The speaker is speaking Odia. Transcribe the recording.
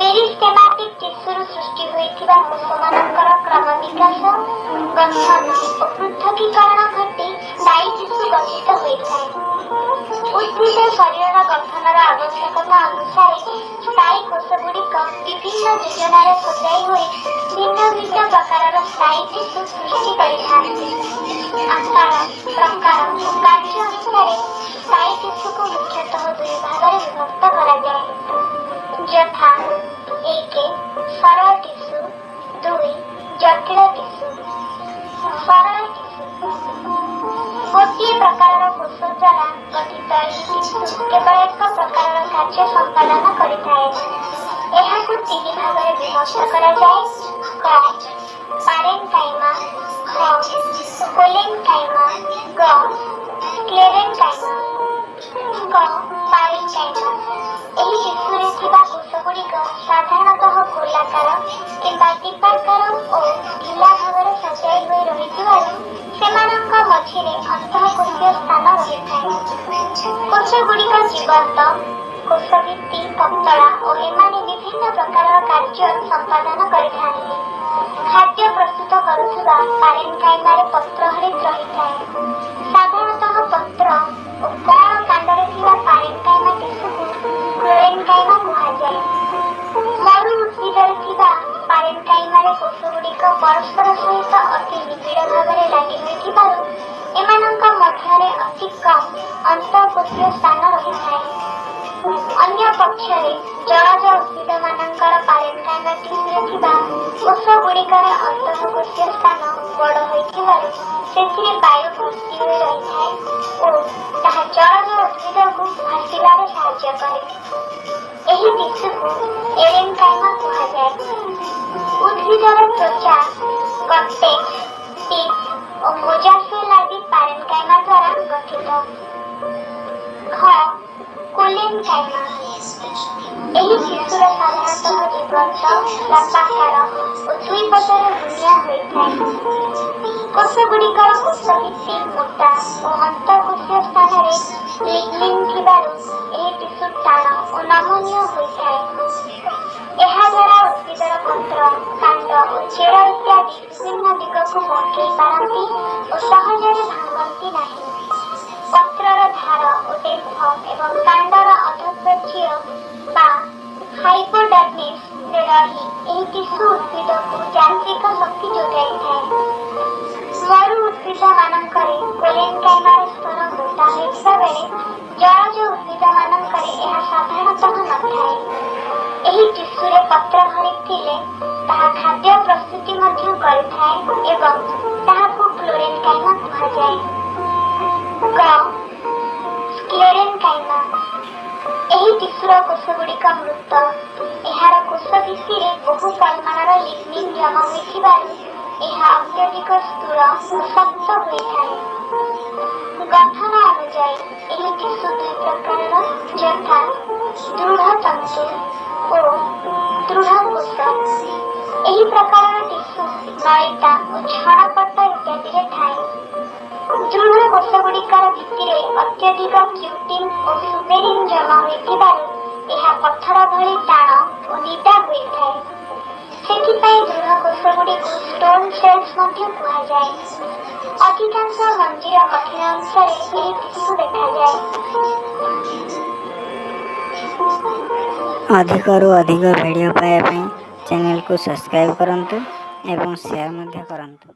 ମେରିଷ୍ଟେମାଟିକ୍ ଟିସୁରୁ ସୃଷ୍ଟି ହୋଇଥିବା କୋଷମାନଙ୍କର କ୍ରମବିକାଶ, ଗଠନ ଓ ପୃଥକୀକରଣ ଘଟି ସ୍ଥାୟୀ ଟିସୁ ଗଠିତ ହୋଇଥାଏ। ଉଦ୍ଭିଦ ଶରୀରର ଗଠନର ଆବଶ୍ୟକତା ଅନୁସାରେ ସ୍ଥାୟୀ କୋଷଗୁଡ଼ିକ ବିଭିନ୍ନ ଯୋଜନାରେ ସଜାଇ ହୋଇ ଭିନ୍ନ ଭିନ୍ନ ପ୍ରକାରର ସ୍ଥାୟୀ ଟିସୁ ସୃଷ୍ଟି କରିଥାନ୍ତି। ଆକାର, ପ୍ରକାର ଓ କାର୍ଯ୍ୟ ଅନୁସାରେ ସ୍ଥାୟୀ ଟିସୁକୁ ମୁଖ୍ୟତଃ ଦୁଇ ଭାଗରେ ବିଭକ୍ତ କରାଯାଏ, ଯଥା: 1, ସରଳ ଟିସୁ। 2, ଜଟିଳ ଟିସୁ। ସରଳ ଟିସୁ: ଗୋଟିଏ ପ୍ରକାରର କୋଷ ଦ୍ୱାରା ଗଠିତ ଏହି ଟିସୁ କେବଳ ଏକ ପ୍ରକାରର କାର୍ଯ୍ୟ ସମ୍ପାଦନ କରିଥାଏ। ଏହାକୁ ତିନି ଭାଗରେ ବିଭକ୍ତ କରାଯାଏ: କ, ପାରେନକାଇମା, ଖ, କୋଲେନକାଇମା, ଗ, ସ୍କ୍ଲେରେନକାଇମା। କ, ପାରେନକାଇମା: ଏହି ଟିସୁରେ ଥିବା କୋଷଗୁଡ଼ିକ ସାଧାରଣତଃ ଗୋଲାକାର କିମ୍ବା ଦୀପାକାର ଓ ଢିଲା ଭାବରେ ସଜାଇ ହୋଇ ରହିଥିବାରୁ ସେମାନଙ୍କ ମଝିରେ ଅନ୍ତଃକୋଷୀୟ ସ୍ଥାନ ରହିଥାଏ। କୋଷଗୁଡ଼ିକ ଜୀବନ୍ତ, କୋଷଭିତ୍ତି ପତଳା ଓ ଏମାନେ ବିଭିନ୍ନ ପ୍ରକାରର କାର୍ଯ୍ୟ ସମ୍ପାଦନ କରିଥାନ୍ତି। ଖାଦ୍ୟ ପ୍ରସ୍ତୁତ କରୁଥିବା ପାରେନକାଇମାରେ ପତ୍ରହରିତ୍ ରହିଥାଏ। ସାଧାରଣତଃ ପତ୍ର ଓ କଅଁଳ କାଣ୍ଡରେ ଥିବା ପାରେନକାଇମା ଟିସୁକୁ କ୍ଲୋରେନକାଇମା କୁହାଯାଏ। ମରୁ ଉଦ୍ଭିଦରେ ଥିବା ପାରେନକାଇମାରେ କୋଷଗୁଡ଼ିକ ପରସ୍ପର ସହିତ ଅତି ନିବିଡ଼ ଭାବରେ ଲାଗି ରହିଥିବାରୁ ଏମାନଙ୍କ ମଧ୍ୟରେ ଅତି କମ୍ ଅନ୍ତଃକୋଷୀୟ ସ୍ଥାନ ରହିଥାଏ। ଅନ୍ୟ ପକ୍ଷରେ ଜଳଜ ଉଦ୍ଭିଦମାନଙ୍କର ପାରେନକାଇମା ଟିସୁରେ ଥିବା କୋଷଗୁଡ଼ିକରେ ଅନ୍ତଃକୋଷୀୟ ସ୍ଥାନ ବଡ଼ ହୋଇଥିବାରୁ ସେଥିରେ ବାୟୁ ଭର୍ତ୍ତି ହୋଇ ରହିଥାଏ ଓ ତାହା ଜଳଜ ଉଦ୍ଭିଦକୁ ଭାସିବାରେ ସାହାଯ୍ୟ କରେ। ଏହି ଟିସୁକୁ ଏରେନକାଇମା କୁହାଯାଏ। ଉଦ୍ଭିଦର ତ୍ୱଚା, କର୍ଟେକ୍ସ, ପିଥ୍ ଓ ମେଜୋଫିଲ୍ ଆଦି ପାରେନକାଇମା ଦ୍ୱାରା ଗଠିତ। ଖ, କୋଲେନକାଇମା: ଏହି ଟିସୁର ସାଧାରଣତଃ ଜୀବନ୍ତ, ଲମ୍ବାକାର ଓ ଦୁଇ ପଟରେ ମୁନିଆ ହୋଇଥାଏ। କୋଷଗୁଡ଼ିକର କୋଷଭିତ୍ତି ମୋଟା ଓ ଅନ୍ତଃକୋଷୀୟ ସ୍ଥାନରେ ଲିଗ୍ନିନ୍ ଥିବାରୁ ଏହି ଟିସୁ ଟାଣ ଓ ନମନୀୟ ହୋଇଥାଏ। ଏହାଦ୍ୱାରା ଉଦ୍ଭିଦର ପତ୍ର, କାଣ୍ଡ ଓ ଚେର ଇତ୍ୟାଦି ବିଭିନ୍ନ ଦିଗକୁ ବଙ୍କେଇ ପାରନ୍ତି ଓ ସହଜରେ ଭାଙ୍ଗନ୍ତି ନାହିଁ। ପତ୍ରର ଧାର ଓ ଡେମ୍ଫ ଏବଂ କାଣ୍ଡର ଅଧଃତ୍ୱଚୀୟ ବା ହାଇପୋଡର୍ମିସରେ ରହି ଏହି ଟିସୁ ଉଦ୍ଭିଦକୁ ଯାନ୍ତ୍ରିକ ଶକ୍ତି ଯୋଗାଇଥାଏ। ମରୁ ଉଦ୍ଭିଦମାନଙ୍କରେ କୋଲେନକାଇମାର ସ୍ତର ମୋଟା ହୋଇଥିବା ବେଳେ ଜଳଜ ଉଦ୍ଭିଦମାନଙ୍କରେ ଏହା ସାଧାରଣତଃ ନଥାଏ। ଏହି ଟିସୁରେ ପତ୍ରହରିତ୍ ଥିଲେ ତାହା ଖାଦ୍ୟ ପ୍ରସ୍ତୁତି ମଧ୍ୟ କରିଥାଏ ଏବଂ ତାହାକୁ କ୍ଲୋରେନକାଇମା କୁହାଯାଏ। ଗ, ସ୍କ୍ଲେରେନକାଇମା: ଏହି ଟିସୁର କୋଷଗୁଡ଼ିକ ମୃତ। ଏହାର କୋଷ ଭିତ୍ତିରେ ବହୁ ପରିମାଣର ଲିଗ୍ନିନ୍ ଜମା ହୋଇଥିବାରୁ ଏହା ଅତ୍ୟଧିକ ସ୍ଥୂଳ ଓ ଶକ୍ତ ହୋଇଥାଏ। ଗଠନ ଅନୁଯାୟୀ ଏହି ଟିସୁ ଦୁଇ ପ୍ରକାରର, ଯଥା: ଦୃଢ଼ ତନ୍ତୁ ଓ ଦୃଢ଼ କୋଷ। ଏହି ପ୍ରକାରର ଟିସୁ ନଳିତା ଓ ଛଣପଟ ଇତ୍ୟାଦିରେ ଥାଏ। ଦୃଢ଼ କୋଷଗୁଡ଼ିକର ଭିତ୍ତିରେ ଅତ୍ୟଧିକ କ୍ୟୁଟିନ୍ ଓ ସୁବେରିନ୍ ଜମା ହୋଇଥିବାରୁ ଏହା ପଥର ଭଳି ଟାଣ ଓ ନିଦା ହୋଇଥାଏ। ସେଥିପାଇଁ ଦୃଢ଼ କୋଷଗୁଡ଼ିକୁ ଷ୍ଟୋନ୍ ସେଲ୍ସ ମଧ୍ୟ କୁହାଯାଏ। ଅଧିକାଂଶ ମଞ୍ଜିର କଠିନ ଅଂଶରେ ଏହି ଟିସୁ ଦେଖାଯାଏ। ଅଧିକରୁ ଅଧିକ ଭିଡ଼ିଓ ପାଇବା ପାଇଁ ଚ୍ୟାନେଲକୁ ସବସ୍କ୍ରାଇବ୍ କରନ୍ତୁ ଏବଂ ସେୟାର ମଧ୍ୟ କରନ୍ତୁ।